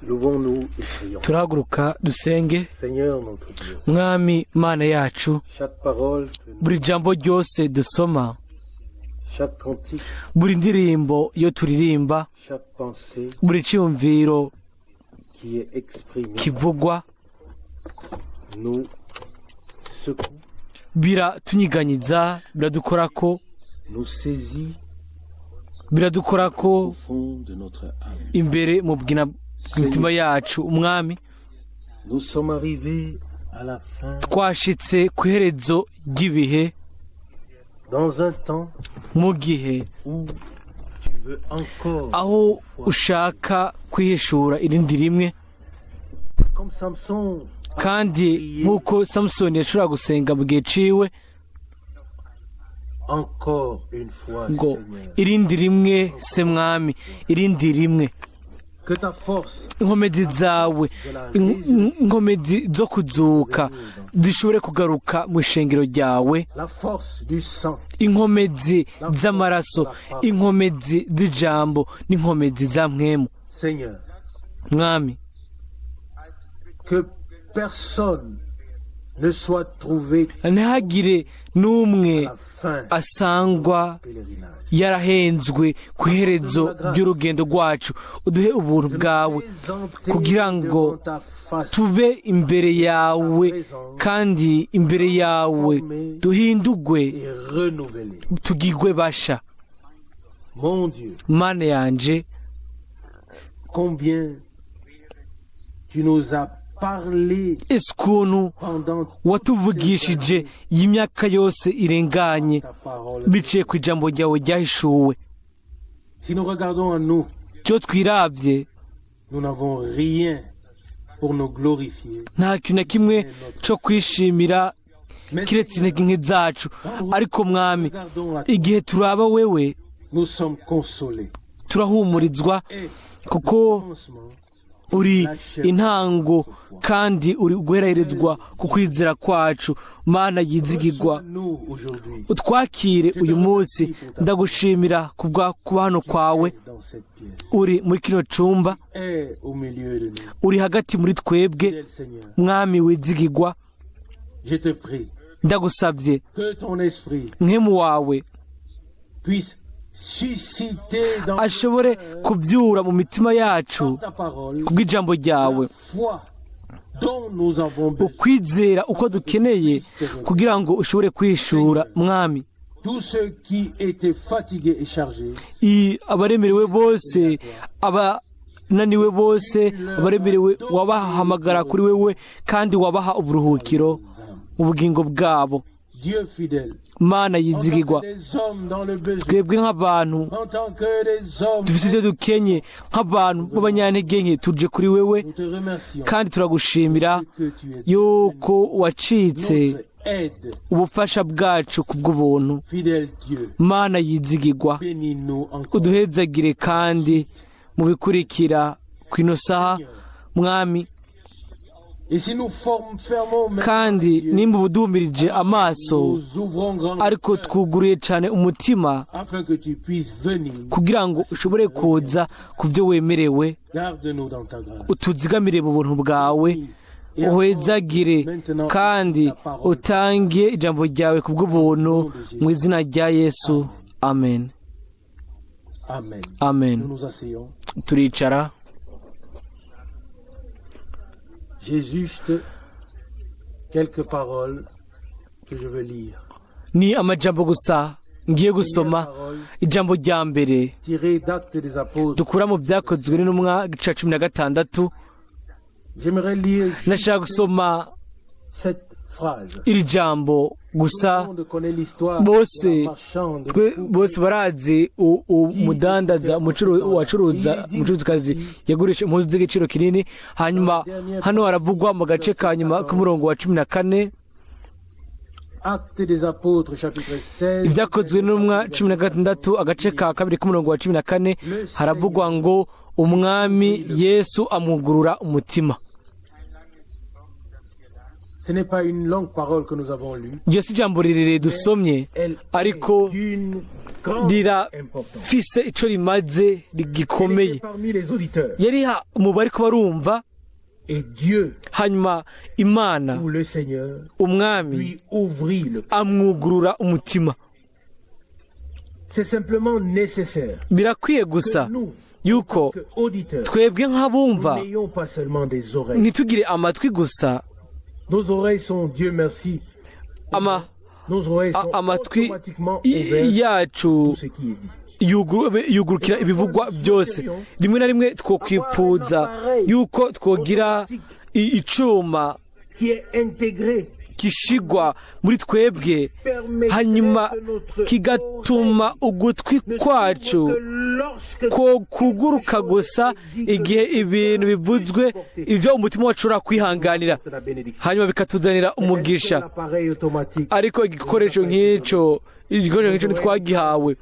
Levons-nous et prions. Turahaguruka dusenge. Seigneur notre Dieu, Mwami Mana yacu, chaque parole que nous, buri jambo ryose dusoma, chaque cantique, buri ndirimbo iyo turirimba, chaque pensée buri cyiyumviro qui est exprimée kivugwa, nous secoue, biratunyiganyiza, biradukorako, nous saisit biradukorako au fond de notre âme. imbere mu bwina bw'imitima yacu. Umwami, Nous sommes arrivés à la fin twashitse ku iherezo ry'ibihe, dans un temps mu gihe où tu veux encore, aho ushaka kwihishura irindi rimwe, comme Samson a kandi prié nk'uko Samusoni yashobora gusenga mu gihe ciwe encore une fois, ngo: Seigneur, "Irindi rimwe se Mwami, irindi rimwe." que ta force Inkomezi zawe, inkomezi zo kuzuka zishobore kugaruka mu ishengero ryawe, la force du sang, inkomezi z'amaraso, inkomezi z'ijambo n'inkomezi za mpwemu. Seigneur, Mwami, que personne ne soit trouvé ntihagire n'umwe à la fin asangwa du pèlerinage. yarahenzwe ku iherezo ry'urugendo rwacu. Uduhe ubuntu bwawe Présenter kugira ngo devant ta face tube imbere yawe, kandi imbere yawe duhindugwe, et renouvelé. tugigwe basha. Mon Dieu, Mana yanje, combien tu nous as parlé ese ukuntu pendant watuvugishije iyi myaka yose irenganye ta parole. biciye ku ijambo ryawe ryahishuwe! Si nous regardons en nous, Cyo twiravye, nous n'avons rien pour nous glorifier. nta kintu na kimwe cyo kwishimira Mais kiretse intege nke zacu. Ariko Mwami, regardons à toi, igihe turaba wewe, nous sommes consolés. turahumurizwa, Et kuko commencement, uri intango kandi uri guhererezwa ku kwizera kwacu. Mana yizigirwa, nous aujourd'hui utwakire uyu munsi. Ndagushimira kubwa kuba hano kwawe. dans cette pièce, Uri muri kino cumba, est au milieu de nous. uri hagati muri twebwe. Fidèle Seigneur, Mwami wizigirwa, je te prie ndagusabye que ton esprit mpwemu wawe puisse susciter dans ashobore kubyura mu mitima yacu ta parole kubw'ijambo ryawe la foi dont nous avons besoin. ukwizera uko dukeneye kugira ngo ushobore kwishura. Mwami, Tous ceux qui étaient fatigués et chargés, abaremerewe bose, abananiwe bose, abaremerewe, wabahamagara kuri wewe kandi wabaha uburuhukiro mu bugingo bwabo. Dieu fidèle, Mana en tant yizigirwa, que des hommes dans le besoin, twebwe nk'abantu en tant que des hommes, dufite ibyo dukenye, nk'abantu b'abanyantege nke, tuje kuri wewe, nous te remercions kandi turagushimira que tu es yuko wacitse notre aide, ubufasha bwacu ku bw'ubuntu. Fidèle Dieu. Mana yizigirwa, Bénis-nous encore. uduhezagire kandi mu bikurikira ku ino saha, Mwami. Et si nous fermons maintenant Kandi les yeux, nimba ubudumirije amaso, nous ouvrons grand ariko twuguruye cyane umutima afin que tu puisses venir. kugira ngo ushobore kuza ku byo wemerewe. Garde-nous dans ta grâce. Utuzigamire mu buntu bwawe, uhezagire kandi utange ijambo ryawe ku bw'ubuntu, mu izina rya Yesu, amen. Amen. Amen. Nous nous asseyons. Turicara. J'ai juste quelques paroles que je veux lire. Ni amajambo gusa ngiye gusoma. Ijambo rya mbere Tirées d'Actes des Apôtres. dukura mu Byakozwe n'Intumwa, gice 16. J'aimerais lire Nashaka gusoma cette phrase. iri jambo gusa. Tout le monde connaît l'histoire Bose de la marchande twe bose barazi umudandaza, wacuruza, umucuruzikazi yagurisha impuzu z'igiciro kinini. Hanyuma hano haravugwa mu gace ka nyuma k'umurongo wa 14. Actes des Apôtres, chapitre 16. Ibyakozwe n'Intumwa 16, agace ka kabiri k'umurongo wa 14, haravugwa ngo: "Umwami Yesu amwugurura umutima." Ce n'est pas une longue parole que nous avons lue. Iryo si ijambo rirerire dusomye, Elle est ariko d'une grande importance. rirafise ico rimaze Elle était gikomeye. parmi les auditeurs. Yari mu bariko barumva. Et Dieu, Hanyuma Imana, ou le Seigneur, Umwami, lui ouvrit le cœur. amwugurura umutima. C'est simplement nécessaire Birakwiye gusa que nous, yuko que auditeurs, twebwe nk'abumva nous n'ayons pas seulement des oreilles. ntitugire amatwi gusa. Nos oreilles sont, Dieu merci, nos oreilles sont Amatwi automatiquement ouvertes yacu à tout ce qui est dit. yugurukira ibivugwa byose. Rimwe na rimwe twokwipfuza yuko twogira icuma Qui est intégré gishigwa muri twebwe, permettrait hanyuma que notre kigatuma ugutwi ne kwacu s'ouvre que lorsque ko kuguruka gusa igihe ibintu bivuzwe ibyo umutima wacu ushobora kwihanganira, de la bénédiction. hanyuma bikatuzanira umugisha. L'appareil automatique, Ariko igikoresho nk'icyo ntitwagihawe.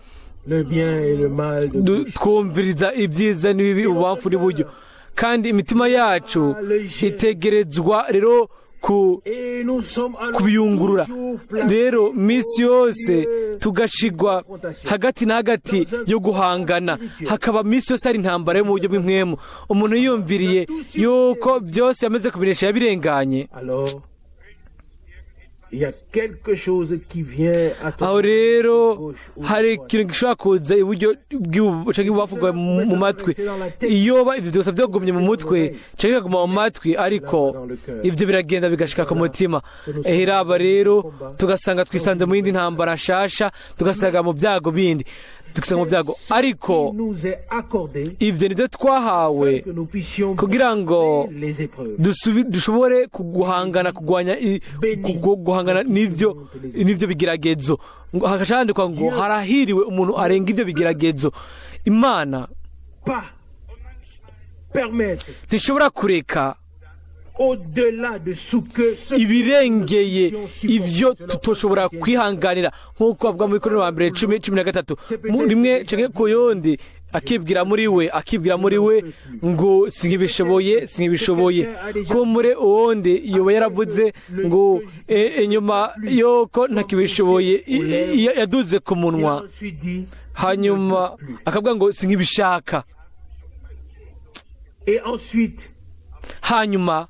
le bien et le mal de gauche. Twumviriza ibyiza n'ibibi, ububamfu n'iburyo, kandi imitima yacu itegerezwa rero ku Et nous sommes alors kubiyungurura. toujours placés Rero minsi yose tugashigwa hagati na hagati yo guhangana, hakaba minsi yose hari intambara yo mu buryo bw'impwemu. Umuntu yiyumviriye yuko byose yamaze kubinesha, yabirenganye, Alors, il y a quelque chose qui vient à ton aho rero gauche ou hari droite. ikintu gishobora kuza iburyo canke ibubamfu bwawe mu matwi. Iyoba ivyo byose vyagumye mu mutwe canke bikaguma mu matwi, ariko ivyo biragenda bigashika ku mutima. Iraba rero tugasanga twisanze mu yindi ntambara nshasha, tugasanga mu byago bindi, tugasanga mu byago. Ariko Il nous est accordé ivyo nivyo twahawe que nous puissions kugira ngo les épreuves. dushobore guhangana, kugwanya guhangana n'ivyo bigeragezo. Ngo hagaca handikwa ngo harahiriwe umuntu arenga ivyo bigeragezo. Imana Pas permettre ntishobora kureka au-delà de ce que ce ibirengeye ivyo tutoshobora kwihanganira, nk'uko bavuga muri Korinto wa mbere 10 13. Rimwe canke ku yundi akibwira muri we ngo sinkibishoboye, sinkibishoboye. Ko muri uwundi yoba yaravuze ngo inyuma yuko ntakibishoboye, yaduze ku Il munwa, a ensuite dit, hanyuma akavuga ngo sinkibishaka. Et ensuite, Hanyuma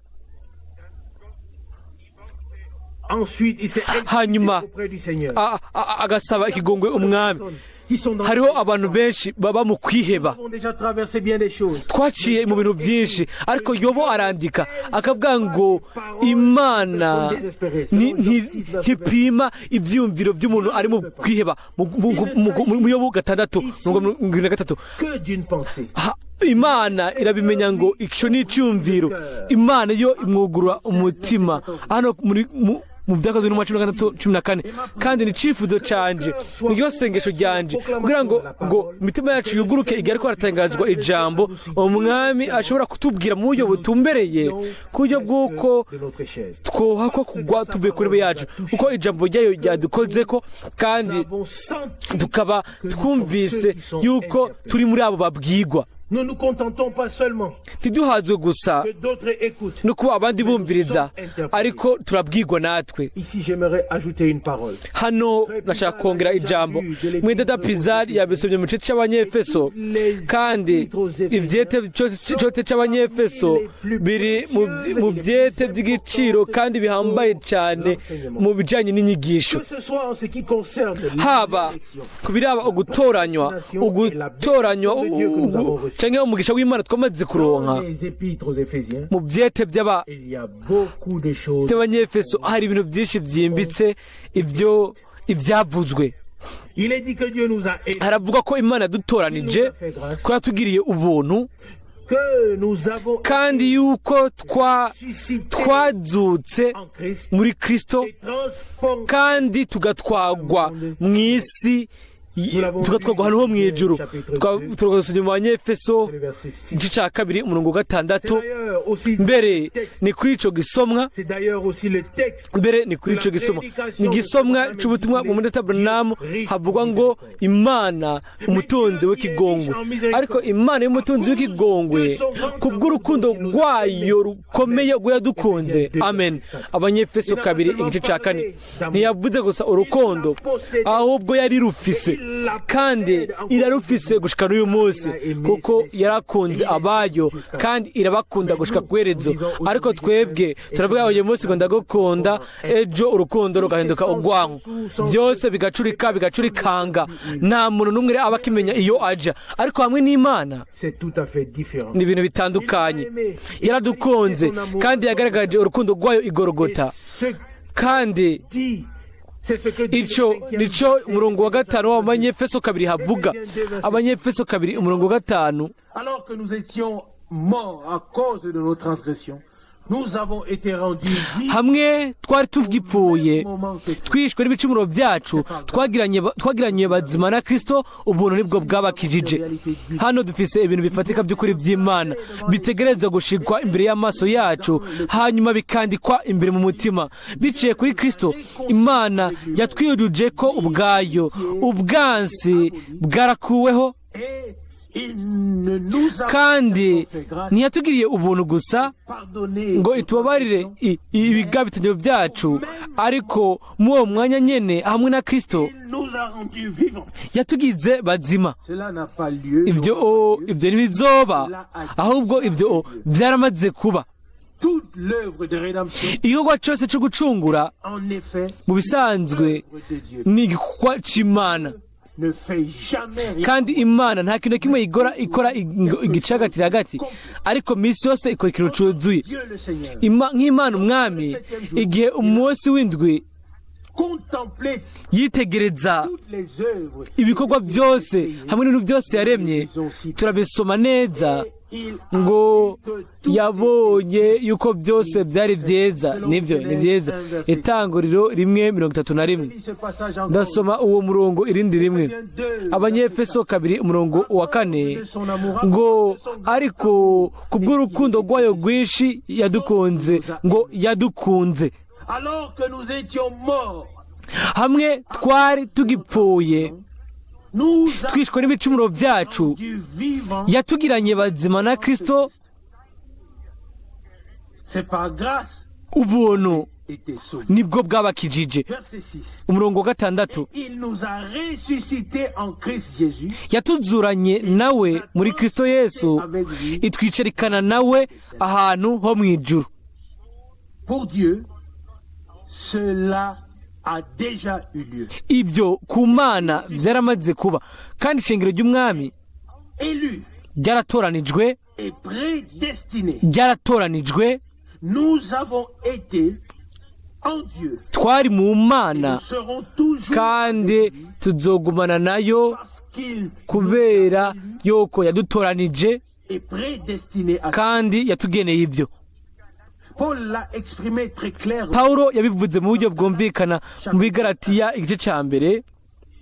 ensuite, il s'est excusé Hanyuma auprès du Seigneur. agasaba ikigongwe Umwami. Qui sont dans Hariho abantu benshi baba mu kwiheba. ont déjà traversé bien des choses. Twaciye mu bintu byinshi, ariko Yobo arandika akavuga ngo Imana ntipima ibyiyumviro by'umuntu ari mu kwiheba, mu Yobo 6 73. Que d'une pensée. Imana irabimenya ngo icyo ni icyumviro. Imana yo imwugurura umutima, hano muri mu Byakozwe n'umwa 16 14. Kandi ni icifuzo canje, niryo sengesho ryanje, kugira ngo imitima yacu yuguruke igihe ariko haratangazwa ijambo, Umwami ashobora kutubwira mu buryo butumbereye, ku buryo bw'uko De notre chaise. twohakwa kugwa tuvuye ku ntebe yacu, kuko ijambo ryayo ryadukozeko, kandi Nous avons senti tukaba twumvise yuko turi muri abo babwigwa. Nous ne nous contentons pas seulement Ntiduhazwe gusa que d'autres écoutent. no kuba abandi bumviriza, ariko turabwigwa natwe. Ici, j'aimerais ajouter une parole. Hano nashaka kongera ijambo. Mwidada Pizari yabisomye mu gice cy'Abanyefeso, kandi ibyete cyose cy'Abanyefeso biri mu byete by'igiciro kandi bihambaye cyane mu bijyanye n'inyigisho, Que ce soit en ce qui concerne haba l'élection, ku biraba ugutoranywa cyangwa umugisha w'Imana twamaze kuronka. dans les épîtres aux Éphésiens, Mu byete il y a beaucoup de choses. by'Abanyefeso hari ibintu byinshi byimbitse ibyo ibyavuzwe. Il est dit que Dieu nous a élus, Haravuga ko Imana yadutoranije, ko yatugiriye ubuntu, que nous avons kandi yuko suscité twazutse en Christ muri Kristo, et transporté kandi tugatwagwa mu isi, tugatwagwa ahantu ho mu ijuru. Turasomye mu Banyefeso le verset 6. igice cya 2 umurongo wa 6. C'est d'ailleurs d'ailleurs aussi Mbere texte. ni kuri ico gisomwa. C'est d'ailleurs aussi le texte Mbere ni kuri ico gisomwa, ni igisomwa c'ubutumwa mu mudata Buranamu havugwa ngo Imana umutunzi w'ikigongwe. Ariko Imana y'umutunzi w'ikigongwe, kubw'urukundo rwayo rukomeye rwo yadukunze, amen. Abanyefeso 2 igice ca 4. Ntiyavuze gusa urukundo, ahubwo yari rufise kandi irarufise gushika n'uyu munsi, kuko yarakunze abayo kandi irabakunda gushika ku iherezo. Ariko twebwe turavuga uyu munsi ngo ndagukunda, ejo urukundo rugahinduka urwango, byose bigacurika bigacurikanga, nta muntu n'umwe aba akimenya iyo aja. Ariko hamwe n'Imana c'est tout à fait différent. ni ibintu bitandukanye. Yaradukunze kandi yagaragaje urukundo rwayo igorogota. Ce Kandi dit, c'est ce que dit le ico cinquième nico verset umurongo wa 5 w'Abanyefeso 2 havuga. Abanyefeso 2 umurongo wa 5. Alors que nous étions morts à cause de nos transgressions, nous avons été rendus vivants Hamwe twari tugipfuye au moment que twishwe n'ibicumuro byacu, twagiranye bazima na Kristo, ubuntu nibwo bwabakijije. Hano dufise ibintu bifatika by'ukuri by'Imana bitegerezwa gushikwa imbere y'amaso yacu, hanyuma bikandikwa imbere mu mutima. Biciye kuri Kristo, Imana yatwiyujuje ko ubwayo, ubwansi bwarakuweho. Et il ne nous a Kandi pas fait grâce, ntiyatugiriye ubuntu gusa pardonné ngo itubabarire ibigabitanyo byacu, ariko muri uwo mwanya nyene hamwe na Kristo il nous a rendus vivants. yatugize bazima. Cela n'a pas lieu. Ibyo ibyo ntibizoba, ahubwo ibyo byaramaze kuba. Toute l'œuvre de rédemption, Igikorwa cyose cyo gucungura, en effet, mu bisanzwe l'œuvre de Dieu ni igikorwa c'Imana. ne fait jamais rien. Kandi Imana nta kintu na kimwe igora ikora igice hagati na hagati, ariko minsi yose ikora ikintu cuzuye. Dieu le Seigneur, Nk'Imana Umwami, igihe umunsi w'indwi contempler yitegereza toutes les œuvres ibikorwa byose hamwe n'ibintu byose yaremye, turabisoma neza il a ngo vu que tout yabonye yuko byose byari byiza. Nibyo, ni byiza. Itanguriro 1:31. Lis ce passage encore. Ndasoma uwo murongo irindi rimwe, Abanyefeso 2 umurongo wa 4, ngo ariko kubw'urukundo rwayo rwinshi yadukunze, ngo yadukunze Alors que nous étions morts, hamwe twari tugipfuye nous a twishwe n'ibicumuro byacu, rendu vivants. yatugiranye bazima na Kristo. C'est par grâce Ubuntu été sauvés. nibwo bwabakijije. Verset 6. Umurongo wa 6. Il nous a ressuscités en Christ Jésus Yatuzuranye nawe muri Kristo Yesu, itwicarikana nawe ahantu ho mu ijuru. Pour Dieu, cela a déjà eu lieu. Ibyo ku Mana byaramaze kuba, kandi ishengero ry'Umwami Élu ryaratoranijwe, et prédestiné, ryaratoranijwe. nous avons été en Dieu. Twari mu Mana Nous serons toujours kandi tuzogumana nayo, parce qu'il kubera yuko yadutoranije est prédestiné à. kandi yatugeneye ibyo. Paul l'a exprimé très clairement Pawulo yabivuze mu buryo bwumvikana mu Bigaratiya igice cya 1,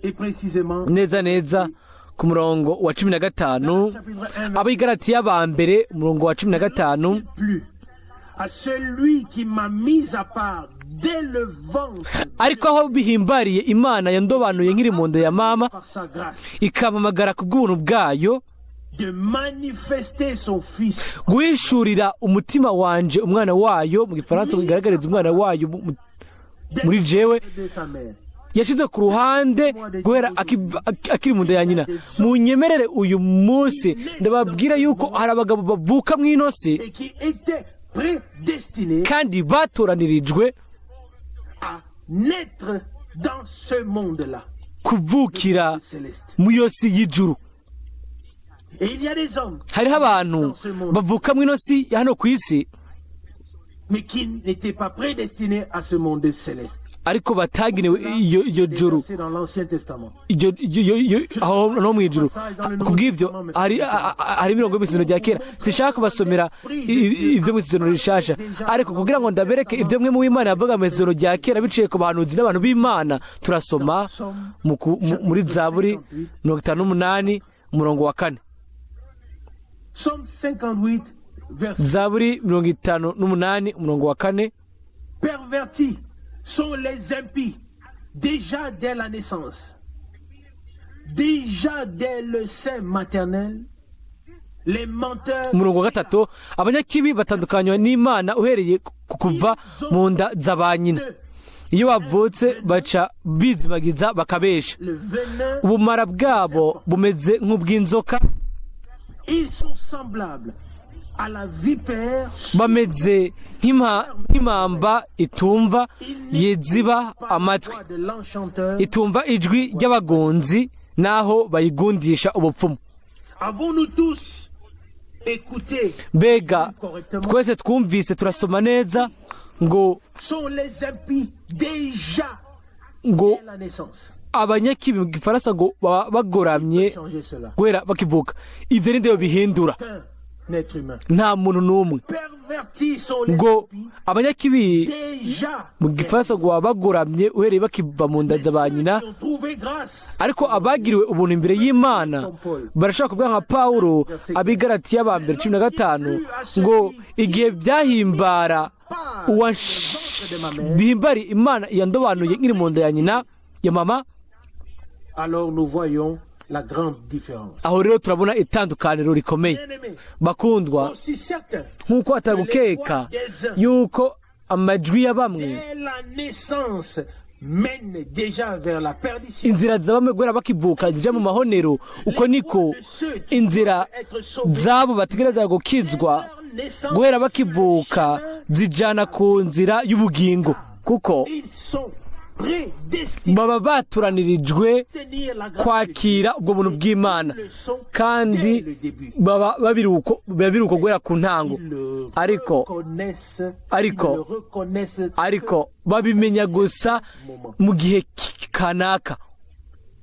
et précisément neza neza ku murongo wa 15. Abigaratiya ba mbere umurongo wa 15. Plus à celui qui m'a mis à part dès le ventre Ariko aho bihimbariye Imana yandobanuye nkiri mu nda ya mama, par sa grâce ikampamagara ku bw'ubuntu bwayo, de manifester son fils guhishurira umutima wanje umwana wayo, mu gifaransa bigaragariza umwana wayo dès muri jewe, de sa mère. yashyize ku ruhande guhera akiri mu nda ya nyina. Munyemerere uyu munsi ndababwira yuko hari abagabo bavuka mu ino si Et qui était prédestiné kandi batoranirijwe à naître dans ce monde-là kuvukira céleste. mu iyo si y'ijuru. Et il y a des hommes, Hariho abantu bavuka mu ino si ya hano ku isi, mais qui n'étaient pas prédestinés à ce monde céleste. Ariko batagenewe iyo juru. C'est dans l'Ancien Testament. Iyo aho no mu ijuru. Kubw'ibyo hari imirongo yo mu Isezerano rya Kera. Sinshaka kubasomera ibyo mu Isezerano Rishasha, ariko kugira ngo ndabereke ibyo mwe mu w'Imana yavuga mu Isezerano rya Kera biciye ku bahanuzi n'abantu b'Imana, turasoma muri Zaburi 58 umurongo wa 4. Psaume 58, verset. Zaburi 58, umurongo wa 4. Pervertis sont les impies, déjà dès la naissance, déjà dès le sein maternel, les menteurs. Umurongo wa 3: abanyakibi batandukanywa n'Imana uhereye ku kuva mu nda za ba nyina, iyo bavutse baca bizimagiza bakabesha. Le venin, Ubumara bwabo bumeze nk'ubw'inzoka, ils sont semblables à la vipère. bameze nk'impamba itumva yiziba Par la amatwi, voix de l'enchanteur. itumva ijwi ry'abagunzi n'aho bayigundisha ubupfumu. Avons-nous tous écouté Mbega correctement? twese twumvise turasoma neza ngo Sont les impies déjà ngo dès la naissance? abanyakibi mu gifaransa ngo baba bagoramye Changer cela. guhera bakivuka. Ibyo ni byo bihindura? Aucun être humain. Nta muntu n'umwe. Pervertis sont les Ngo impies abanyakibi déjà. mu gifaransa ngo baba bagoramye uhereye bakiva mu nda za ba nyina. Qui ont trouvé grâce. Ariko abagiriwe ubuntu imbere y'Imana barashobora kuvuga nka Pawulo, Abigaratiya ba mbere 15, ngo igihe byahimbara uwa bihimbari Imana yandobanuye nkiri mu nda ya nyina ya mama. Alors nous voyons la grande différence. Aho rero turabona itandukaniro rikomeye. Bien-aimés, Bakundwa, aussi certain nk'uko atagukeka yuko amajwi ya bamwe dès la naissance mène déjà vers la perdition. inzira za bamwe guhera bakivuka zija mu mahonero, uko niko inzira z'abo bategereza gukizwa guhera bakivuka zijana ku nzira y'ubugingo, kuko Ils sont prédestinés baba batoranirijwe à tenir la grâce. kwakira ubwo buntu bw'Imana, kandi baba babiruko biba biri uko guhera ku ntango. Ils le Ariko reconnaissent, ariko ils le reconnaissent. ariko babimenya gusa mu gihe kanaka.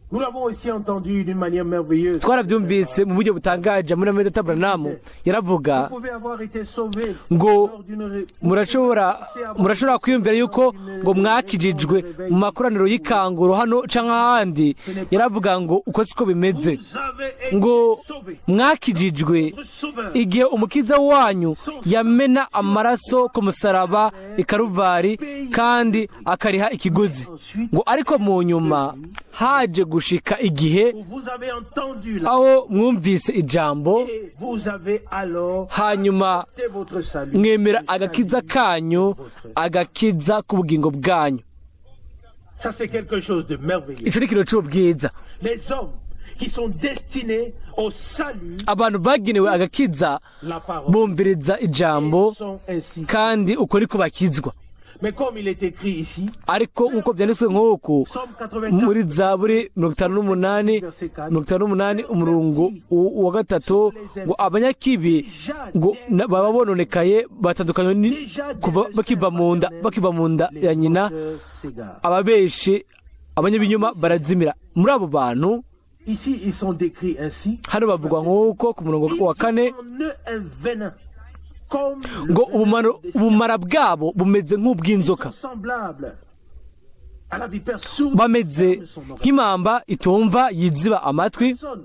Nous l'avons aussi entendu d'une manière merveilleuse. Twarabyumvise mu buryo butangaje muri Amedeta Branham yaravuga Vous pouvez avoir été sauvé ngo lors d'une murashobora kwiyumvira yuko ngo mwakijijwe mu makoraniro y'ikanguro hano canke ahandi. Yaravuga ngo uko siko bimeze. Vous avez été Ngo sauvé. mwakijijwe Votre sauveur igihe umukiza wanyu yamena amaraso ku musaraba i Karuvari kandi akariha ikiguzi, ngo ariko mu nyuma haje gushika igihe où vous avez entendu la aho mwumvise ijambo, et vous avez alors hanyuma accepté votre salut. mwemera Le agakiza salut kanyu, votre. agakiza k'ubugingo bwanyu. Ça, c'est quelque chose de merveilleux. Ico ni ikintu c'ubwiza. Les hommes qui sont destinés au salut, Abantu bagenewe agakiza la parole, bumviriza ijambo, sont ainsi. kandi uko niko bakizwa. Mais comme il est écrit ici, Ariko nk'uko byanditswe nk'uku Psaume 84, muri Zaburi 58, 58 umurongo wa 3, ngo abanyakibi ngo baba bononekaye, batandukanywe déjà dès kuva le bakiva sein mu nda, maternel, bakiva mu nda les ya nyina, menteurs s'égarent. ababeshi, abanyabinyoma barazimira. Muri abo bantu Ici, ils sont décrits ainsi. hano bavugwa nk'uko ku murongo Ils wa 4 ont en eux un venin, comme le ngo venin des ubumara bwabo bumeze nk'ubw'inzoka, serpents, semblables à la vipère sourde bameze ferme son oreille. nk'impamba itumva yiziba amatwi. Personnes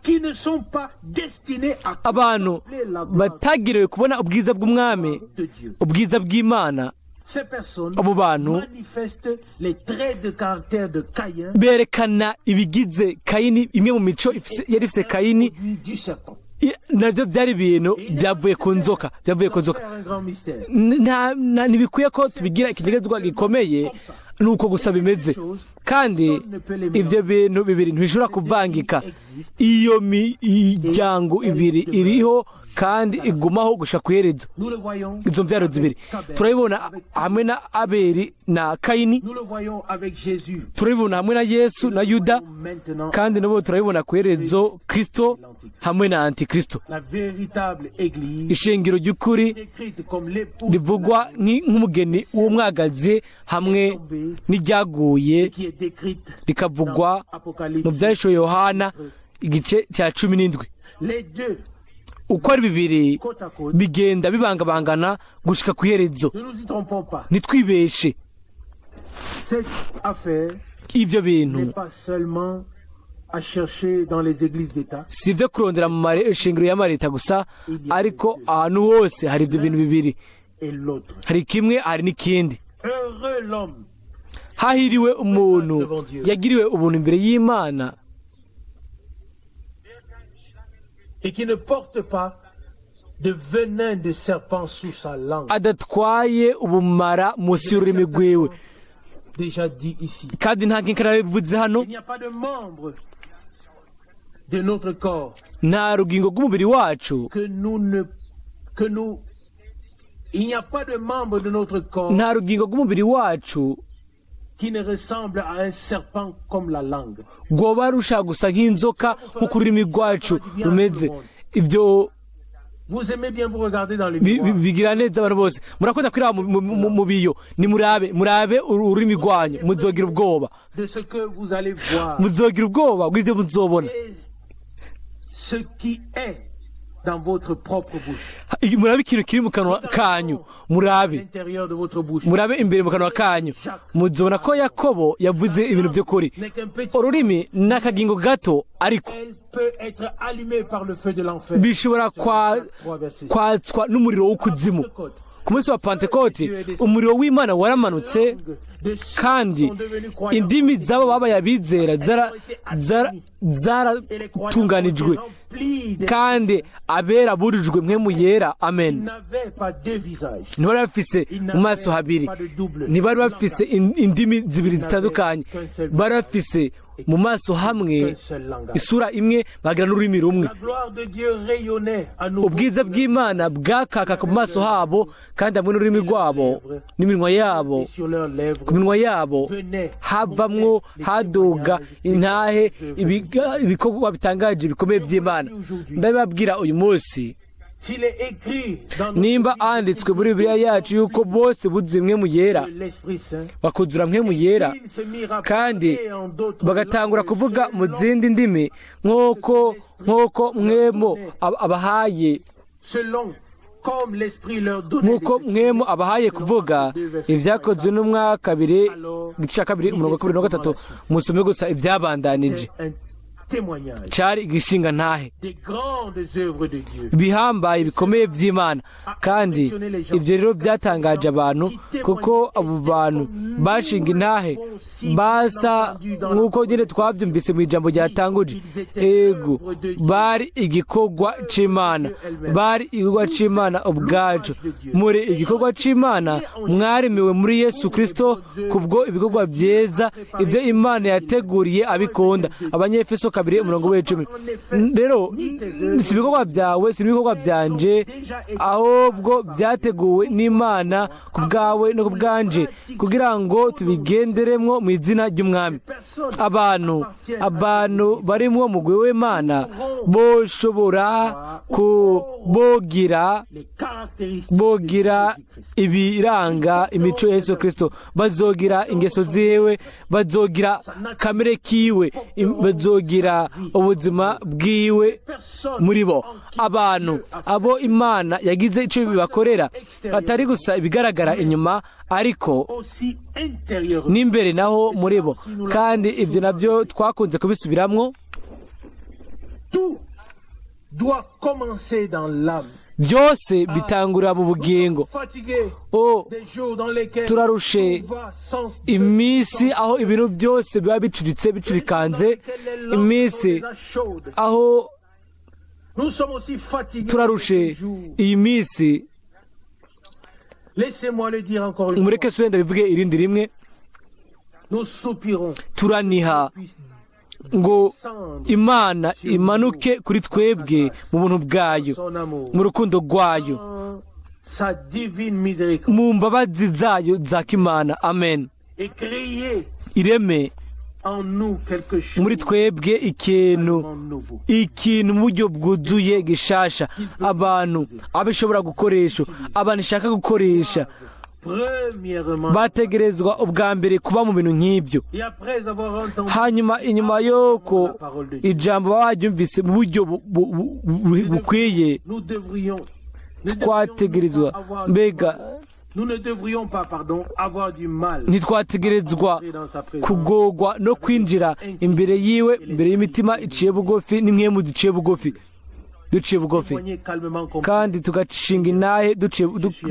qui ne sont pas destinées à Abantu contempler la gloire batagiriwe kubona ubwiza bw'umwami, de Dieu. ubwiza bw'Imana, Ces personnes abo bantu manifestent les traits de caractère de Caïn, berekana ibigize Kayini, imwe mu mico yari ifise Kayini. produit du serpent. Nabyo byari ibintu byavuye ku nzoka, byavuye ku nzoka. Faire un grand mystère. Ntibikwiye ko tubigira ikinyegezwa gikomeye, ni uko gusa bimeze. Kandi ibyo bintu bibiri ntibishobora kuvangika. Iyo miryango ibiri iriho kandi igumaho gushika ku iherezo. Nous le voyons Izo mbyaro zibiri Abel, turabibona avec- hamwe na Abeli na Kayini, Nous le voyons avec Jésus. turabibona hamwe na Yesu na Yuda, Maintenant, kandi n'ubu turabibona ku iherezo Kristo hamwe na Antikristo. la véritable Église, Ishingiro ry'ukuri décrite comme l'épouse rivugwa nk'umugeni w'umwagazi hamwe n'iryaguye, qui est décrite rikavugwa dans Apocalypse. mu Byahishuwe Yohana igice cya 17. Les deux, Uko ari bibiri côte à côte, bigenda bibangabangana gushika ku iherezo. ne nous y trompons pas. Ntitwibeshe. Cette affaire Ibyo bintu n'est pas seulement à chercher dans les églises d'État. Si ibyo kurondera mu mashingiro y'amareta gusa, ariko ahantu hose hari ibyo bintu bibiri. Et l'autre. Hari kimwe, hari n'ikindi. Heureux l'homme Hahiriwe umuntu yagiriwe ubuntu imbere y'Imana et qui ne porte pas de venin de serpent sous sa langue. Adatwaye ubumara munsi y'ururimi rwiwe. Déjà dit ici. Kandi nta nkinka nabivuze hano. Il n'y a pas de membre de notre corps Nta rugingo rw'umubiri wacu que nous ne que nous il n'y a pas de membre de notre corps nta rugingo rw'umubiri wacu qui ne ressemble à un serpent comme la langue. Rwoba rushaka gusa nk'inzoka nk'uko ururimi rwacu rumeze. Ibyo Vous aimez bien vous regarder dans le miroir. Bigira neza abantu bose murakunda kwiraba mu biyo. Nimurabe, murabe ururimi rwanyu, muzogira ubwoba. De ce que vous allez voir Muzogira ubwoba bw'ibyo muzobona et ce qui est dans votre propre bouche, Murabe ikintu kiri mu kanwa kanyu, murabe l'intérieur de votre bouche. Murabe imbere mu kanwa kanyu, muzobona ko Yakobo yavuze ibintu by'ukuri. N'est qu'un petit Ururimi ni akagingo gato, ariko elle peut être allumée par le feu de l'enfer. Bishobora 3 verset 6. kwatswa n'umuriro w'ukuzimu. Ku munsi wa Pantekoti umuriro w'Imana waramanutse, kandi indimi z'abo babaye abizera zaratunganijwe, kandi abera burijwe Mpwemu Yera. Amen. N'avaient pas deux visages. Ntibari bafise mu maso habiri, ntibari bafise indimi zibiri zitandukanye, bari bafise mu maso hamwe, Qu'un seul langage. Isura imwe, bagira n'ururimi rumwe. La gloire de Dieu rayonnait à nouveau Ubwiza bw'Imana bwakaka ku maso habo, kandi hamwe n'ururimi rwabo n'iminwa yabo, et sur leurs lèvres ku minwa yabo havamwo, haduga intahe ibikorwa bitangaje bikomeye by'Imana. Ndabibabwira uyu munsi, S'il est écrit dans notre nimba handitswe muri Bibiliya yacu yuko bose buzuye Mpwemu Yera, de l'Esprit Saint, bakuzura Mpwemu Yera, ils se mirent à kandi parler en d'autres bagatangura langues kuvuga mu selon, zindi ndimi nk'uko Mpwemu abahaye selon comme l'Esprit leur donnait nk'uko de Mpwemu abahaye kuvuga. Ibyakozwe n'umwaka kabiri, igice cya kabiri, umurongo wa kabiri na gatatu. Musome gusa ibyabandanije. Un témoignage Cari igishinga ntahe des grandes œuvres de Dieu. Bihambaye bikomeye by'Imana. Kandi ibyo rero byatangaje abantu, kuko abo bantu bashinga intahe basa nk'uko nyine twabyumvise mu ijambo ryatanguje. Ego, bari igikorwa c'Imana, bari igikorwa c'Imana ubwacu. Muri igikorwa c'Imana, mwaremiwe muri Yesu Kristo kubwo ibikorwa byiza, ibyo Imana yateguriye abikunda. Abanyefeso 2, umurongo w'10. Rero si ibikorwa byawe, si ibikorwa byanje, ahubwo byateguwe n'Imana ku bwawe no ku bwanje, kugira ngo tubigenderemwo mu izina ry'Umwami. Abantu barimwo mugwi w'Imana boshobora kubogira Les caractéristiques bogira de Jésus-Christ. Ibiranga imico ya Yesu Kristo, bazogira ingeso ziwe, bazogira kamere kiwe, bazogira ubuzima bwiwe Personne muri bo. en qui Abantu Dieu a abo Imana yagize icyo bibakorera, atari gusa ibigaragara inyuma, ariko aussi intérieurement. n'imbere naho muri bo. Kandi ibyo nabyo twakunze kubisubiramwo. Tout doit commencer dans l'âme. Byose bitangurira mu bugingo. Fatigué O des jours dans lesquels turarushe tout va sans iminsi aho ibintu byose biba bicuritse, bicurikanze, iminsi aho Nous sommes aussi fatigués turarushe des jours. iyi minsi. Laissez-moi le dire encore une Mureke fois. sure ndabivuge irindi rimwe. Nous soupirons Turaniha puisse ngo descendre Imana imanuke kuri twebwe mu buntu bwayo, son amour, mu rukundo rwayo, dans sa divine miséricorde mu mbabazi zayo za kimana. Amen. et créer Ireme en nous quelque chose muri twebwe ikintu de nouveau. ikintu mu buryo bwuzuye gishasha, abantu abishobora gukoresha, abantu ishaka gukoresha. Premièrement, Bategerezwa ubwa mbere kuba mu bintu nk'ibyo. et après avoir entendu Hanyuma inyuma y'uko ijambo baba baryumvise mu buryo bukwiye, nous devrions, nous devrions twategerezwa avoir mbega Nous ne devrions pas, pardon, avoir du mal Ntitwategerezwa entrer dans sa présence kugogwa no kwinjira imbere yiwe, imbere y'imitima iciye bugufi n'impwemu ziciye bugufi, duciye bugufi, Témoigner calmement comme kandi tugashinga intahe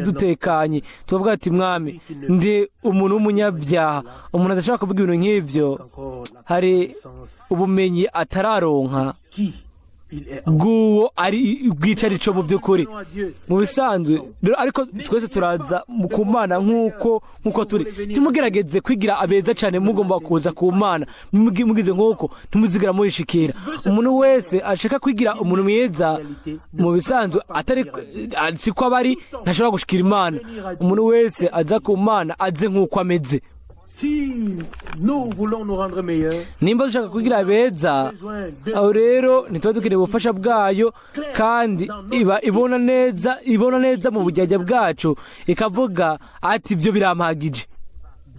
dutekanye, tukavuga ati: "Mwami, ndi umuntu w'umunyabyaha." Umuntu adashobora kuvuga ibintu nk'ibyo, encore la hari connaissance ubumenyi atararonka qui il est. bw'uwo ari bw'icarico mu by'ukuri. Venons à Dieu. Mu bisanzwe rero, ariko twese turaza ku Mana nk'uko turi. Ntimugerageze kwigira abeza cyane mugomba kuza ku Mana. Mugize nk'uko, ntimuzigera muyishikira. Umuntu wese ashaka kwigira umuntu mwiza, mu bisanzwe atari siko aba ari, ntashobora gushikira Imana. Umuntu wese aza ku Mana aze nk'uko ameze. Si nous voulons nous rendre meilleurs, Nimba dushaka kugira beza, besoin de aho rero ntituba dukeneye ubufasha bwayo, kandi iba ibona neza, ibona neza mu bujyajya bwacu, ikavuga ati: "Ibyo birampagije."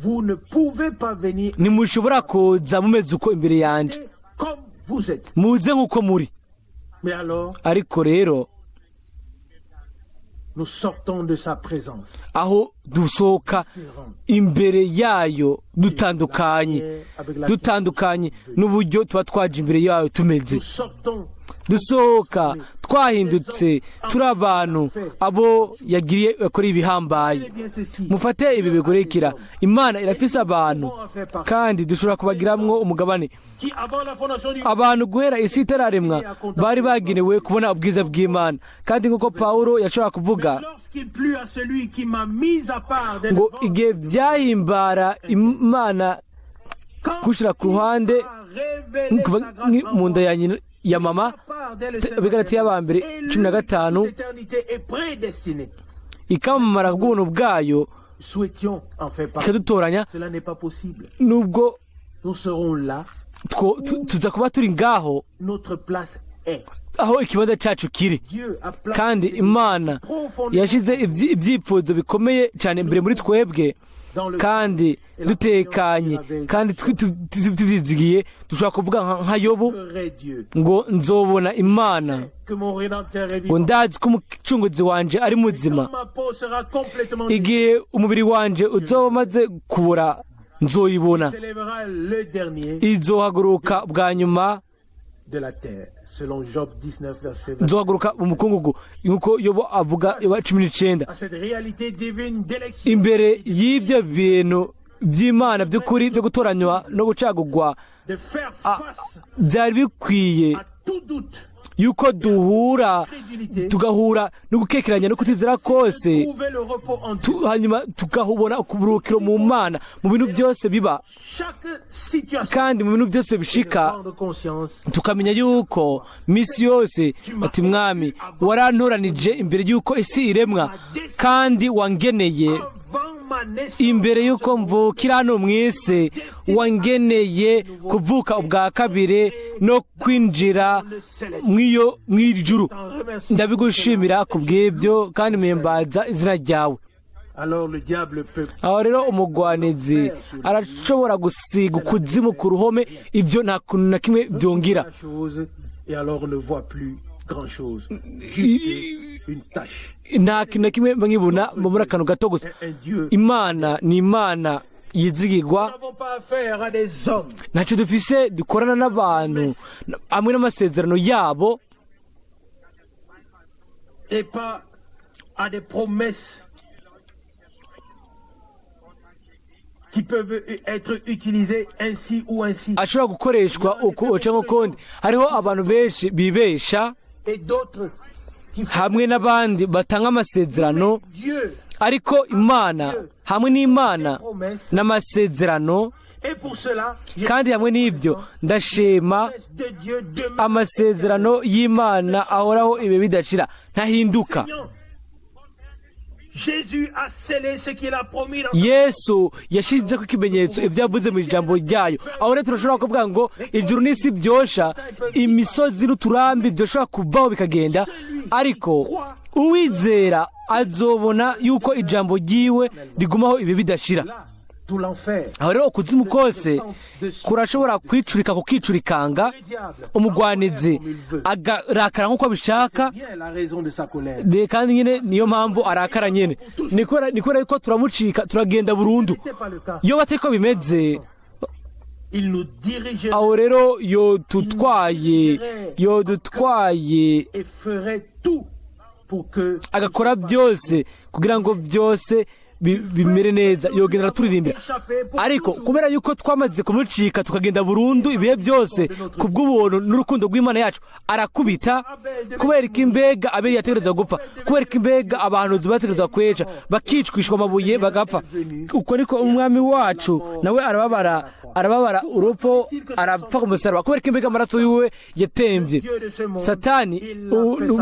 Vous ne pouvez pas venir Ntimushobora kuza mumeze uko imbere yanjye. comme vous êtes. Muze nk'uko muri. Mais alors, Ariko rero, nous sortons de sa présence. aho dusohoka imbere yayo dutandukanye, dutandukanye n'uburyo tuba twaje imbere yayo tumeze. Nous sortons Dusohoka twahindutse, turi abantu abo yagiriye, yakoreye ibihambaye. bien ceci. Mufate ibi bikurikira: Imana irafise abantu, kandi dushobora kubagiramwo umugabane, Qui, avant la fondation du abantu guhera isi itararemwa bari bagenewe kubona ubwiza bw'Imana. Kandi nk'uko Pawulo yashobora kuvuga Lorsqu'il plut à celui qui m'a mis à part dès le ngo ventre, igihe byahimbara Imana quand gushyira ku ruhande il a révélé kuva sa grâce en mu nda moi, ya nyina ya mama, Abagalatiya ba mbere 15, L'éternité est prédestinée. ikamamara bw'ubuntu bwayo, Souhaitions en faire partie. ikadutoranya. Cela n'est pas possible. Nubwo Nous serons là. tuza kuba turi ngaho Notre place est. aho ikibanza cyacu kiri. Dieu a placé Kandi Imana profondément yashyize ibyipfuzo bikomeye cyane imbere muri twebwe, dans le kandi dutekanye kandi tubyizigiye, dushobora kuvuga nka Yobu vrai Dieu. ngo: "Nzobona Imana." Que mon Rédempteur est Ngo: vivant. "Ndazi ko Umucunguzi wanje ari muzima. Quand ma peau sera complètement Igihe umubiri wanje uzoba umaze kubura, nzoyibona." s'élèvera le dernier Izohaguruka bwa nyuma de la terre. Selon Job 19, verset 20. Nzohaguruka mu mukungugu, nkuko Yobo avuga, Yobo 19. À cette réalité divine d'élection, Imbere y'ibyo bintu by'Imana by'ukuri byo gutoranywa no gucagugwa, de faire face byari bikwiye à tout doute, yuko duhura, crédulité, tugahura no gukekeranya no kutizera kose, trouver le repos en Dieu. Hanyuma tukahubona uburuhukiro mu Mana mu bintu byose biba, Chaque situation, kandi mu bintu byose bishika, prendre conscience tukamenya yuko misi yose ati: "Mwami, warantoranije imbere y'uko isi iremwa, kandi wangeneye avant ma naissance imbere y'uko mvukira hano mu isi, wangeneye kuvuka ubwa kabiri no kwinjira mw'iyo mw'ijuru. T'en remercie." Ndabigushimira ku bw'ibyo kandi mpimbaza izina ryawe." Alors le diable peut Aho rero umugwanizi arashobora gusiga ukuzimu ku ruhome, ibyo nta kuntu na kimwe byongera. La chose et alors on ne voit plus grand chose. Juste une tache. Nta kintu na kimwe nkibona, mbona akantu gato gusa. Un Dieu. Imana ni Imana yizigirwa. Nous n'avons pas affaire à des hommes. Ntacyo dufise dukorana n'abantu hamwe n'amasezerano yabo, Et pas à des promesses qui peuvent être utilisées ainsi ou ainsi. ashobora gukoreshwa uku cyangwa ukundi. Hariho abantu benshi bibesha, Et d'autres qui font hamwe n'abandi batanga amasezerano, Dieu. ariko Imana, hamwe n'Imana n'amasezerano. Et pour cela, j'ai Kandi hamwe n'ibyo ndashima promesse de Dieu demeure. amasezerano y'Imana ahoraho ibihe bidashira, ntahinduka. Jésus a scellé ce qu'il a promis dans Yesu yashyizeho ikimenyetso ibyo yavuze mu ijambo ryayo. Aho rero turashobora kuvuga ngo ijuru n'isi byosha, imisozi n'uturambi byoshobora kuvaho bikagenda, ariko uwizera azobona yuko ijambo ryiwe rigumaho ibi bidashira. Là, Tout l'enfer. Aho rero ukuzimu kose kurashobora kwicurika kukicurikanga, Le diable, umugwanizi comme il veut. agarakara nk'uko abishaka. Bien la raison de sa colère. Kandi nyine niyo mpamvu arakara nyine, ni kubera yuko turamucika, turagenda burundu. Ce n'était pas le cas. Iyo batari ko bimeze, Il nous dirigerait aho rero yodutwaye et ferait tout pour que agakora byose kugira ngo byose bimere neza, yogenda araturirimbira. Ariko kubera yuko twamaze kumucika tukagenda burundu ibihe byose, ku bw'ubuntu n'urukundo rw'Imana yacu, arakubita. Kubera ko imbega Abeli yategerezwa gupfa, kubera ko imbega abantu bategerezwa kweca bakicwishwa amabuye bagapfa, uko niko umwami wacu nawe arababara, arababara urupfu, arapfa ku musaraba, kubera ko imbega amaraso yiwe yatembye. Satani,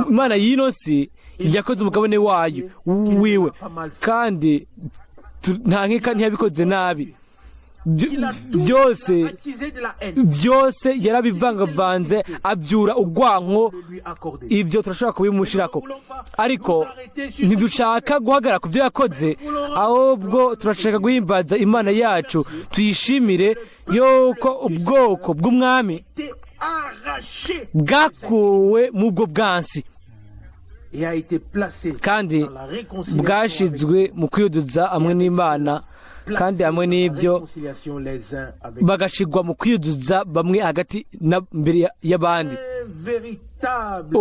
imana y'ino si, yakoze umugabane wayo wiwe, kandi nta nkeka ntiyabikoze nabi. Il a tout Byose attisé de la haine byose yarabivangavanze, abyura urwanko. de lui accorder. Ibyo turashobora kubimushirako, ariko ntidushaka guhagarara ku byo yakoze, ahubwo turashaka guhimbaza Imana yacu, tuyishimire yuko ubwoko bw'umwami Été arraché bwakuwe mu bwo bwansi et a été placé kandi dans la réconciliation bwashizwe mu kwiyuzuza hamwe n'Imana, kandi hamwe n'ibyo avec, réconciliation les uns avec bagashigwa mu kwiyuzuza bamwe hagati na mbere y'abandi. un véritable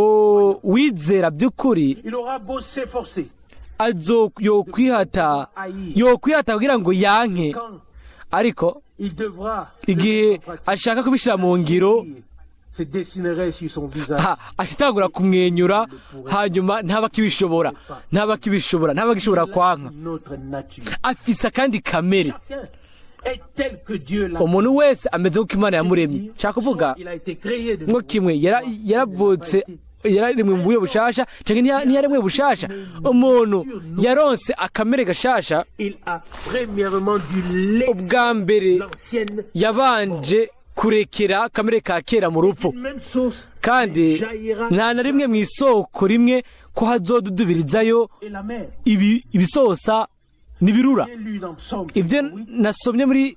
Uwizera by'ukuri il aura beau s'efforcer azo yokwihata kugira ngo yanke, quand ariko il devra igihe ashaka kubishyira mu ngiro, se dessinerait sur son visage ashitangura kumwenyura, hanyuma ntaba akibishobora, ntaba agishobora kwanka. Notre nature. Afise akandi kamere. Chacun est tel que Dieu l'a Umuntu wese ameze nk'uko Imana yamuremye, nshaka kuvuga Il a été créé de ngo kimwe yaravutse, yararemwe mu buryo bushasha canke ntiyaremwe bushasha. Umuntu yaronse akamere gashasha. Il a premièrement dû laisser Ubwa mbere l'ancienne yabanje kurekera kamere ka kera mu rupfu. une même source Kandi jaillira nta na rimwe mu isoko rimwe ko hazodudubirizayo et la mer. ibisosa n'ibirura. J'ai lu dans Psaume Ibyo 8, nasomye muri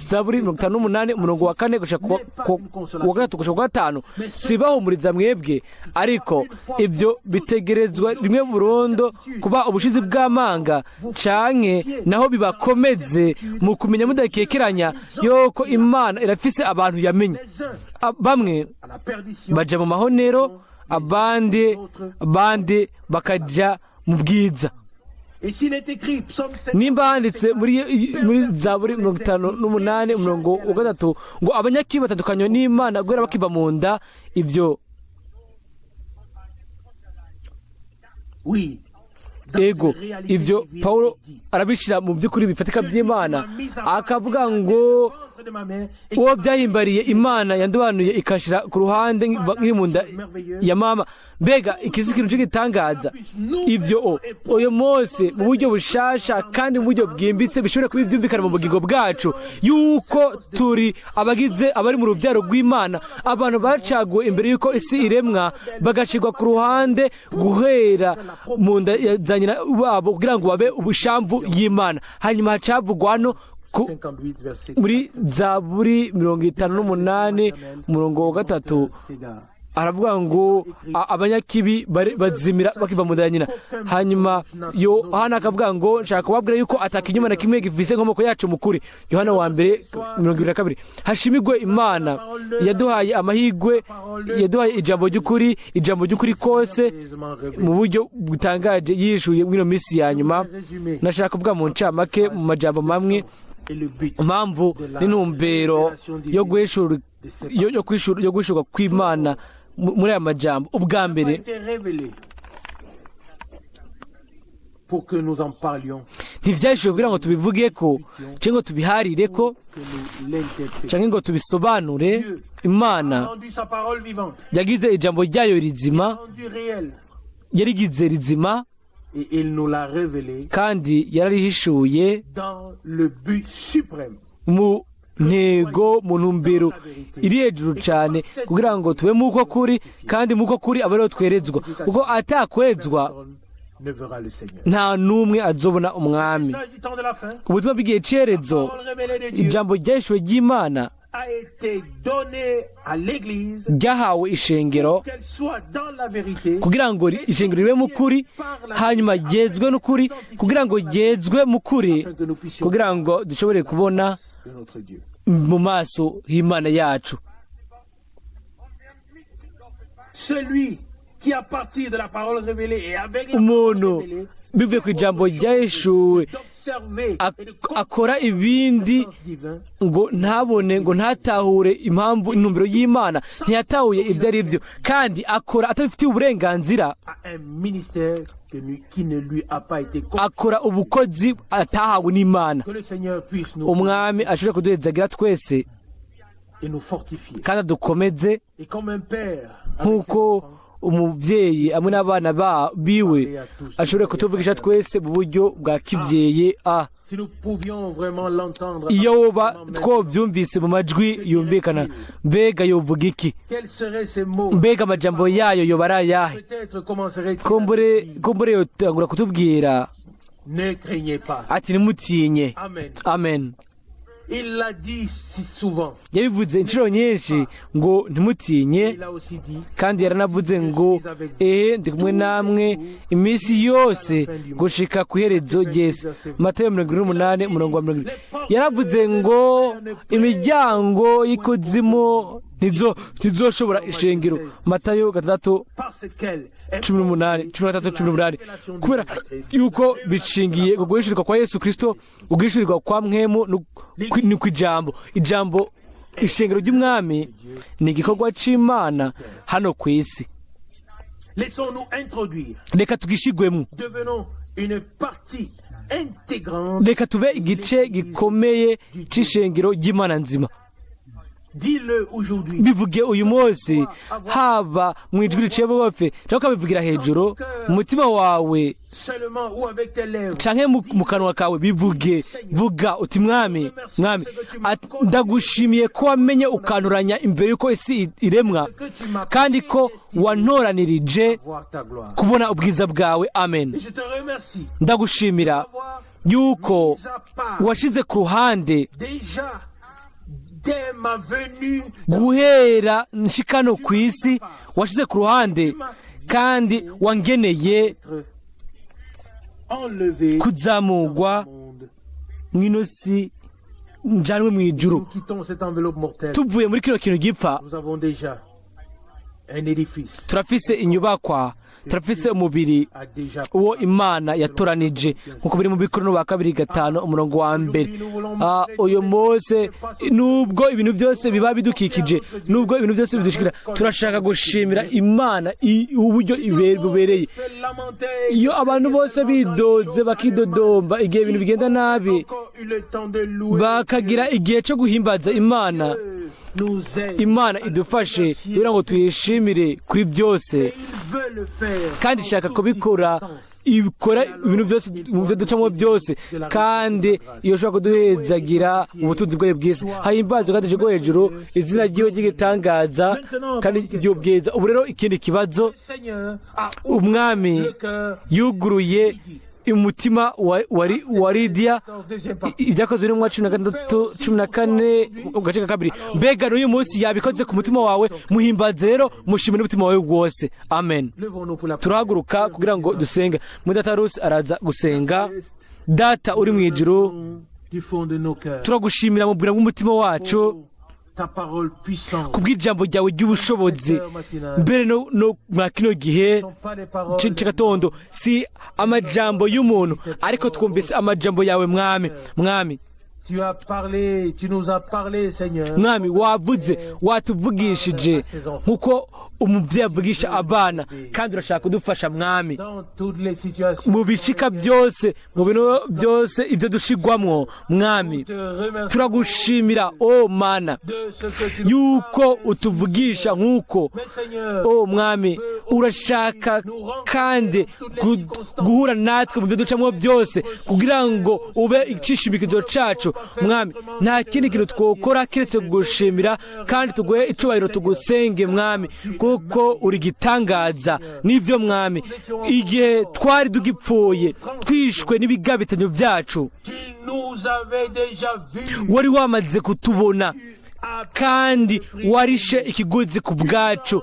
Zaburi 58, umurongo wa 4 gushika ku wa 3 gushika ku wa 5, sibahumuriza mwebwe, ariko ibyo bitegerezwa rimwe burundu kuba ubushizi bw'amanga, canke naho bibakomeze mu kumenya mudakekeranya yuko Imana irafise abantu yamenye. Les uns Bamwe à la perdition, baja mu mahonero, abandi bakaja mu bwiza. Et s'il est écrit, Psaume 7, Nimba handitse muri Zaburi 58, umurongo wa 3, ngo abanyakibi batandukanywa n'Imana guhera bakiva mu nda, ibyo oui, dans ego une réalité ibyo divine, Paulo il dit, arabishyira mu by'ukuri bifatika by'Imana, akavuga ngo ventre de ma mère, et uwo byahimbariye Imana yandobanuye ikashira ku ruhande nkiri mu nda ya mama. Mbega ikisi kintu cy'igitangaza! Ibyo uyu munsi mu buryo bushasha kandi mu buryo bwimbitse bishobora kuba byumvikana mu bugingo bwacu yuko turi abagize abari mu rubyaro rw'Imana, abantu bacaguwe imbere y'uko isi iremwa, bagashirwa ku ruhande guhera mu nda za nyina babo kugira ngo babe ubushamvu y'Imana. Hanyuma hacavugwa hano 58, verset muri Zaburi 58, umurongo wa 3, aravuga ngo abanyakibi bazimira bakiva mu nda ya nyina. Hanyuma Yohana akavuga ngo nshaka kubabwira yuko atakinyuma na kimwe gifise inkomoko yacu mu kuri. Yohana wa mbere 22. Hashimirwe Imana yaduhaye amahigwe, yaduhaye ijambo ry'ukuri, ijambo ry'ukuri kose mu buryo butangaje yishuye muri ino minsi ya nyuma. Nashaka kuvuga mu ncamake, mu majambo mamwe, Et le but impamvu n'intumbero yo guhishura yo guhishurwa kw'Imana muri aya majambo. Ubwa a mbere, été révélé pour que nous en parlions, ntivyashoboye kugira ngo tubivuge ko cyangwa ngo tubiharire ko que nous l'interprétions. cyangwa ngo tubisobanure. Imana Rendu sa parole vivante, yagize ijambo ryayo rizima, rendu réel, yarigize rizima, et il nous l'a révélé kandi yararihishuye dans le but suprême. mu ntego, mu ntumbero iri hejuru cyane, kugira ngo tube mu uko kuri, kandi mu uko kuri abe ariho twerezwa, kuko atakwezwa Personne ne verra le Seigneur. Nta n'umwe azobona Umwami. Message du temps de la fin, Ubutumwa bw'igihe cyerezo, parole révélée de Dieu, ijambo ryahishuwe ry'Imana, a été donné à l'Église, ryahawe ishengero qu'elle soit dans la vérité, kugira ngo ishengero ribe mu kuri, hanyuma ryezwe n'ukuri, kugira ngo ryezwe mu kuri, afin que nous puissions kugira ngo dushobore kubona de notre Dieu. mu maso h'Imana yacu. Celui qui, à partir de la parole révélée et avec la parole Umuntu révélée, bivuye ku ijambo ryahishuwe d'observer et de akora ibindi comprendre divin, ngo ntabone, ngo ntatahure impamvu, intumbero y'Imana, ntiyatahuye ibyo ari byo, kandi akora atabifitiye uburenganzira, à un ministère qui ne lui a pas été confié. akora ubukozi atahawe n'Imana. Que le Seigneur puisse nous Umwami ashobora kuduhezagira twese et nous fortifier. kandi adukomeze, Et comme un père avec ses nk'uko enfants, umubyeyi hamwe n'abana biwe ashobora kutuvugisha twese mu buryo bwa kibyeyi a. si nous pouvions vraiment l'entendre, Iyo woba twobyumvise mu majwi yumvikana, mbega yovuga iki? quels seraient ces mots? Mbega amajambo yayo yoba ari ayahe? Peut-être commencerait-il à Kumbure nous dire, kumbure yotangura kutubwira ne craignez pas. ati: "Ntimutinye." Amen. Amen. Il l'a dit si souvent. Yabivuze inshuro nyinshi ngo: "Ntimutinye." Il a aussi dit, Kandi yaranavuze ngo: "Ehe, ndi kumwe namwe iminsi yose gushika ku iherezo ry'isi." Matayo 28, umurongo wa 70. Yaravuze ngo imiryango y'ikuzimu ntizoshobora ishengero. Matayo 6, parce qu'elle est 18, 16, 18. Kubera yuko bishingiye ku guhishurirwa kwa Yesu Kristo, uguhishurirwa kwa Mpwemu ni ku ijambo. Ishengero ry'Umwami ni igikorwa c'Imana hano ku isi. Laissons-nous introduire. Reka tugishigwemo. Devenons une partie intégrante. Reka tube igice gikomeye c'ishengero ry'Imana nzima. Dis-le aujourd'hui. Bivuge uyu munsi, haba mu ijwi riciye bugufi cyangwa ukabivugira hejuru mu mutima wawe Seulement ou avec tes lèvres. canke mu kanwa kawe. Bivuge, vuga uti: "Mwami, Mwami, ndagushimiye ko wamenye ukanturanya imbere y'uko isi iremwa, kandi ko wantoranirije Voir ta gloire. kubona ubwiza bwawe." Amen. Et je te remercie Ndagushimira d'avoir yuko mis à part washize ku ruhande déjà dès ma venue guhera nshikano ku isi, washize ku ruhande kandi wangeneye être enlevé kuzamugwa dans ce monde. mw'ino si, njanwe mu ijuru. Nous quittons cette enveloppe mortelle. Tuvuye muri kino kintu gipfa, Nous avons déjà un édifice turafise inyubakwa, turafise umubiri a déjà uwo Imana yatoranije, nkuko biri mu Bikorinto ba kabiri 5, umurongo wa mbere. Uyu munsi, nubwo ibintu byose biba bidukikije, nubwo ibintu byose bidushikira, turashaka gushimira Imana uburyo bubereye. se lamenter. Iyo abantu bose bidoze, bakidodomba igihe ibintu bigenda nabi, Encore eu le temps de louer. bakagira igihe cyo guhimbaza Imana. Nous aide. Imana idufashe kugira ngo tuyishimire kuri byose. Il veut le faire. Kandi ishaka kubikora, ikora ibintu byose mu byo ducamo byose, kandi iyo ushobora kuduhezagira ubutunzi bwayo bw'isi. Himbazwe kandi ishyirwe hejuru izina ry'iwe ry'igitangaza kandi ry'ubwiza. Ubu rero ikindi kibazo. Seigneur a Umwami le cœur yuguruye umutima wa Lidiya. Deuxième partie. Ibyakozwe n'umwa 16, 14, mu gace ka kabiri. Mbega n'uyu munsi yabikoze ku mutima wawe? Muhimbaze rero, mushime n'umutima wawe wose. Amen. Levons-nous pour la Turahaguruka kugira ngo dusenge. Muri Rusi araza gusenga. Data uri mu ijuru, du fond de nos cœurs. turagushimira mu bwira bw'umutima wacu Pour ta parole puissante. kubw'ijambo ryawe ry'ubushobozi, mbere no mwa kino gihe Ce ne sont pas des paroles c'agatondo. Si amajambo y'umuntu, ariko twumvise amajambo yawe, Mwami, Mwami. Tu as parlé, tu nous as parlé, Seigneur. Mwami, wavuze, watuvugishije nkuko umubyeyi avugisha abana, kandi urashaka kudufasha, Mwami, Dans toutes les situations. mu bishika byose, mu bintu byose ibyo dushigwamwo, Mwami. Te remercie Turagushimira, o Mana, de ce que tu nous yuko parles. utuvugisha nk'uko. Mais Seigneur, O Mwami, urashaka kandi guhura natwe mu byo ducamo byose, kugira ngo ube icishimikizo cacu. Mwami, nta kindi kintu twokora keretse kugushimira kandi tuguhe icubahiro, tugusenge Mwami, kuko uri gitangaza. Nibyo Mwami, igihe twari tugipfuye, twishwe n'ibigabitanyo byacu, Tu nous avais déjà vus. wari wamaze kutubona kandi warishe ikiguzi ku bwacu,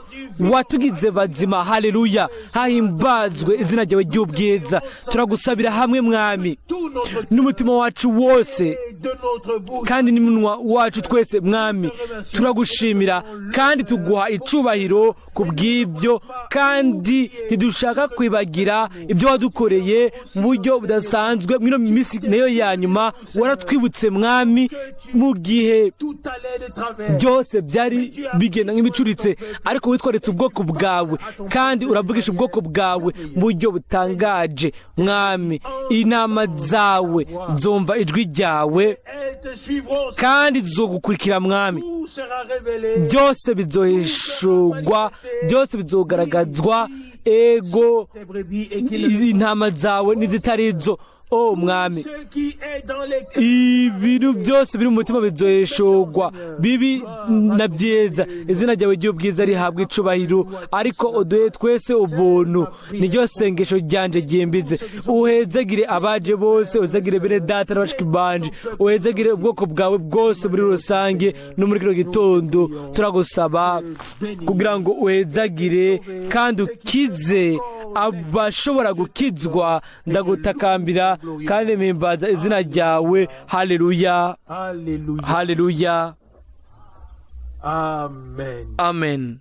watugize bazima. Haleluya, hahimbazwe izina ryawe ry'ubwiza. Turagusabira hamwe Mwami, Tout notre n'umutima wacu wose et de notre bouche. kandi n'iminwa wacu twese. Mwami, turagushimira kandi tuguha icubahiro ku bw'ibyo, kandi ntidushaka kwibagira ibyo wadukoreye mu buryo budasanzwe muri ino minsi nayo ya nyuma. Waratwibutse Mwami, mu gihe Tout allait de travers. byose byari bigenda nk'ibicuritse, ariko witwaritse ubwoko bwawe kandi uravugisha ubwoko bwawe mu buryo butangaje. Mwami, inama zawe zumva ijwi ryawe Elles te suivront. kandi zizogukurikira Mwami. Tout sera révélé. Byose bizohishurwa, byose bizogaragazwa, ego, Tes brebis et qui le intama zawe n'izitari izo. O Mwami, Ce qui est dans les cœurs. ibintu byose biri mu mutima bizohishurwa, bibi na byiza. Izina ryawe ry'ubwiza rihabwa icubahiro, ariko uduhe twese ubuntu, niryo sengesho ryanje ryimbitse. Uhezagire abaje bose, uhezagire bene data na bashiki banje, uhezagire ubwoko bwawe bwose muri rusange. No muri kino gitondo turagusaba kugira ngo uhezagire kandi ukize abashobora gukizwa. Ndagutakambira kandi mpimbaza izina ryawe. Haleluya. Alléluia. Haleluya. Amen. Amen.